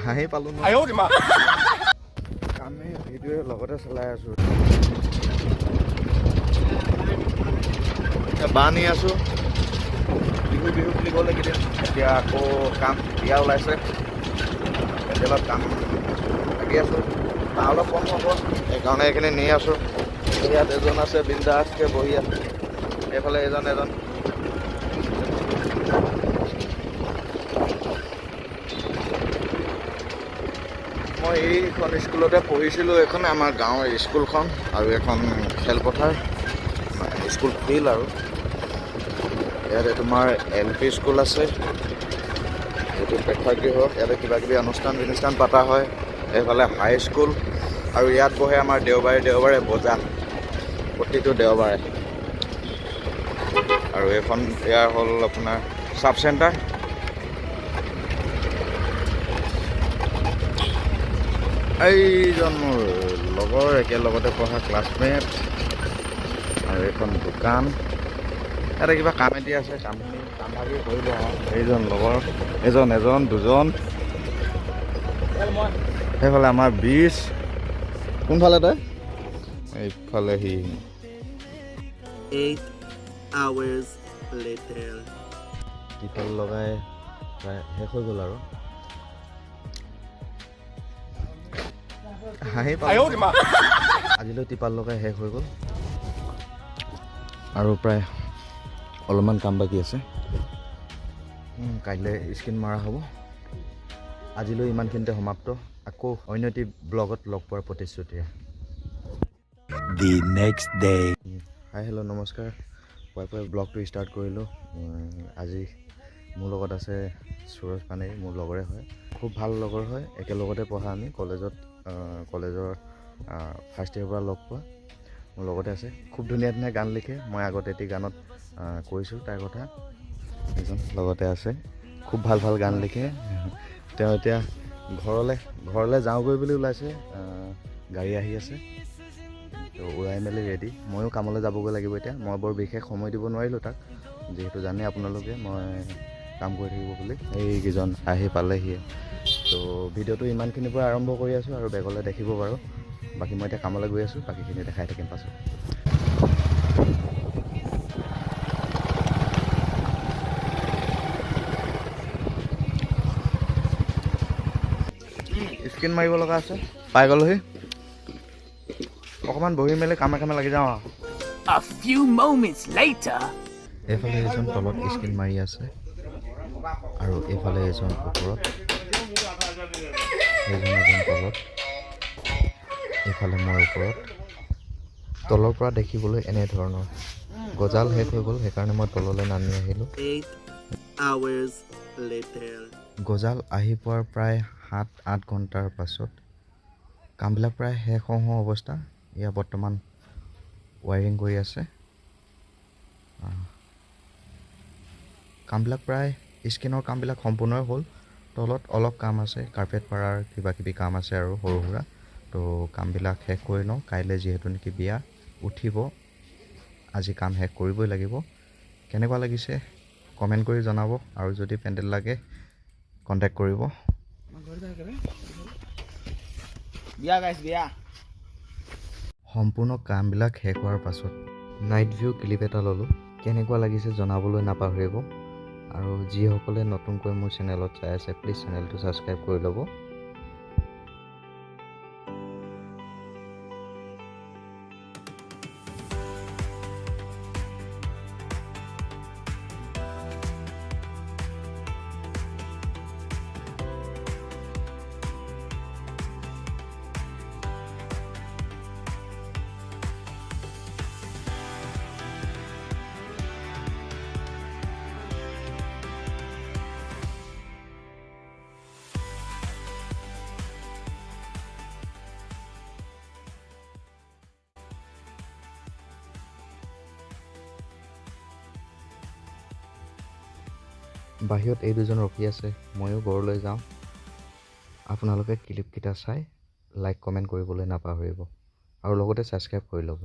হাঁহি পালোঁ ন। কামে ভিডিঅ' লগতে চলাই আছোঁ। বাঁহ নি আছোঁ। বিহু বিহু বুলি ক'লে কেইদিন, এতিয়া আকৌ কাম বিয়া ওলাইছে, পেণ্ডেলত কাম লাগি আছোঁ। বাঁহ অলপ কম হ'ব, সেইকাৰণে এইখিনি নি আছোঁ। ইয়াত এজন আছে বিন্দাছকৈ বহি আছে, এইফালে এজন এজন। মই এইখন স্কুলতে পঢ়িছিলোঁ, এইখন আমাৰ গাঁৱৰ স্কুলখন আৰু এখন খেলপথাৰ, স্কুল ফিল্ড। আৰু ইয়াতে তোমাৰ এল পি স্কুল আছে, এইটো প্ৰেক্ষাগৃহ, ইয়াতে কিবা কিবি অনুষ্ঠান বিনুষ্ঠান পতা হয়। এইফালে হাই স্কুল, আৰু ইয়াত বহে আমাৰ দেওবাৰে দেওবাৰে বজাৰ, প্ৰতিটো দেওবাৰে। আৰু এইখন ইয়াৰ হ'ল আপোনাৰ চাব চেণ্টাৰ। এইজন মোৰ লগৰ, একেলগতে পঢ়া ক্লাছমেট। আৰু এইখন দোকান, ইয়াতে কিবা কাম এটি আছে, কামখিনি কাম ভাগি কৰিব। এইজন লগৰ, এজন এজন দুজন। সেইফালে আমাৰ ব্ৰিজ। কোনফালে তই? এইফালে সি। 8 hours later. টিপাল লগাই প্ৰায় শেষ হৈ গ'ল আৰু। হাঁহি পালোঁ। আজিলৈ টিপাল লগাই শেষ হৈ গ'ল, আৰু প্ৰায় অলপমান কাম বাকী আছে। কাইলৈ স্ক্ৰীণ মৰা হ'ব। আজিলৈ ইমানখিনিতে সমাপ্ত। আকৌ অন্য এটি ব্লগত লগ পোৱাৰ প্ৰতিশ্ৰুতিৰে। The next day. Hi hello নমস্কাৰ। পুৱাই পুৱাই ব্লগটো ষ্টাৰ্ট কৰিলোঁ। আজি মোৰ লগত আছে সুৰজ পানেৰী, মোৰ লগৰে হয়, খুব ভাল লগৰ হয়। একেলগতে পঢ়া আমি কলেজত, কলেজৰ ফাৰ্ষ্ট ইয়েৰৰ পৰা লগ পোৱা। মোৰ লগতে আছে, খুব ধুনীয়া ধুনীয়া গান লিখে। মই আগতে এটি গানত কৈছোঁ তাৰ কথা। এজন লগতে আছে, খুব ভাল ভাল গান লিখে। তেওঁ এতিয়া ঘৰলৈ যাওঁগৈ বুলি ওলাইছে। গাড়ী আহি আছে, তো ওলাই মেলি ৰেডি। ময়ো কামলৈ যাবগৈ লাগিব এতিয়া। মই বৰ বিশেষ সময় দিব নোৱাৰিলোঁ তাক, যিহেতু জানে আপোনালোকে মই কাম কৰি থাকিব বুলি। এইকেইজন আহি পালেহিয়ে। তো ভিডিঅ'টো ইমানখিনিৰ পৰা আৰম্ভ কৰি আছোঁ, আৰু বেগলৈ দেখিব বাৰু। বাকী মই এতিয়া কামলৈ গৈ আছোঁ, বাকীখিনি দেখাই থাকিম পাছত। স্ক্ৰীণ মাৰিব লগা আছে, পাই গ'লোহি। অকণমান বহি মেলি কামে কামে লাগি যাওঁ আৰু। A few moments later. এইফালে এজন তলত স্ক্ৰীণ মাৰি আছে, আৰু এইফালে এজন ওপৰত, সেইজন এজন তলত, এইফালে মই ওপৰত। তলৰ পৰা দেখিবলৈ এনেধৰণৰ। গজাল শেষ হৈ গ'ল, সেইকাৰণে মই তললৈ নামি আহিলোঁ। 8 hours later. গজাল আহি পোৱাৰ প্ৰায় 7-8 ঘণ্টাৰ পাছত কামবিলাক প্ৰায় শেষ হওঁ হওঁ অৱস্থা। এয়া বৰ্তমান ৱায়াৰিং কৰি আছে। কামবিলাক প্ৰায় স্ক্ৰীণৰ কামবিলাক সম্পূৰ্ণই হ'ল। তলত অলপ কাম আছে, কাৰ্পেট পাৰাৰ কিবা কিবি কাম আছে আৰু সৰু সুৰা। তো কামবিলাক শেষ কৰি লওঁ। কাইলৈ যিহেতু নেকি বিয়া উঠিব, আজি কাম শেষ কৰিবই লাগিব। কেনেকুৱা লাগিছে কমেণ্ট কৰি জনাব, আৰু যদি পেণ্ডেল লাগে কণ্টেক্ট কৰিব। বিয়া গাইছ বিয়া। সম্পূৰ্ণ কামবিলাক শেষ হোৱাৰ পাছত নাইট ভিউ ক্লিপ এটা ল'লোঁ। কেনেকুৱা লাগিছে জনাবলৈ নাপাহৰিব। আৰু যিসকলে নতুনকৈ মোৰ চেনেলত চাই আছে, প্লিজ চেনেলটো ছাবস্ক্ৰাইব কৰি ল'ব। বাহিৰত এই দুজন ৰখি আছে, ময়ো ঘৰলৈ যাওঁ। আপোনালোকে ক্লিপকেইটা চাই লাইক কমেণ্ট কৰিবলৈ নাপাহৰিব, আৰু লগতে ছাবস্ক্ৰাইব কৰি ল'ব।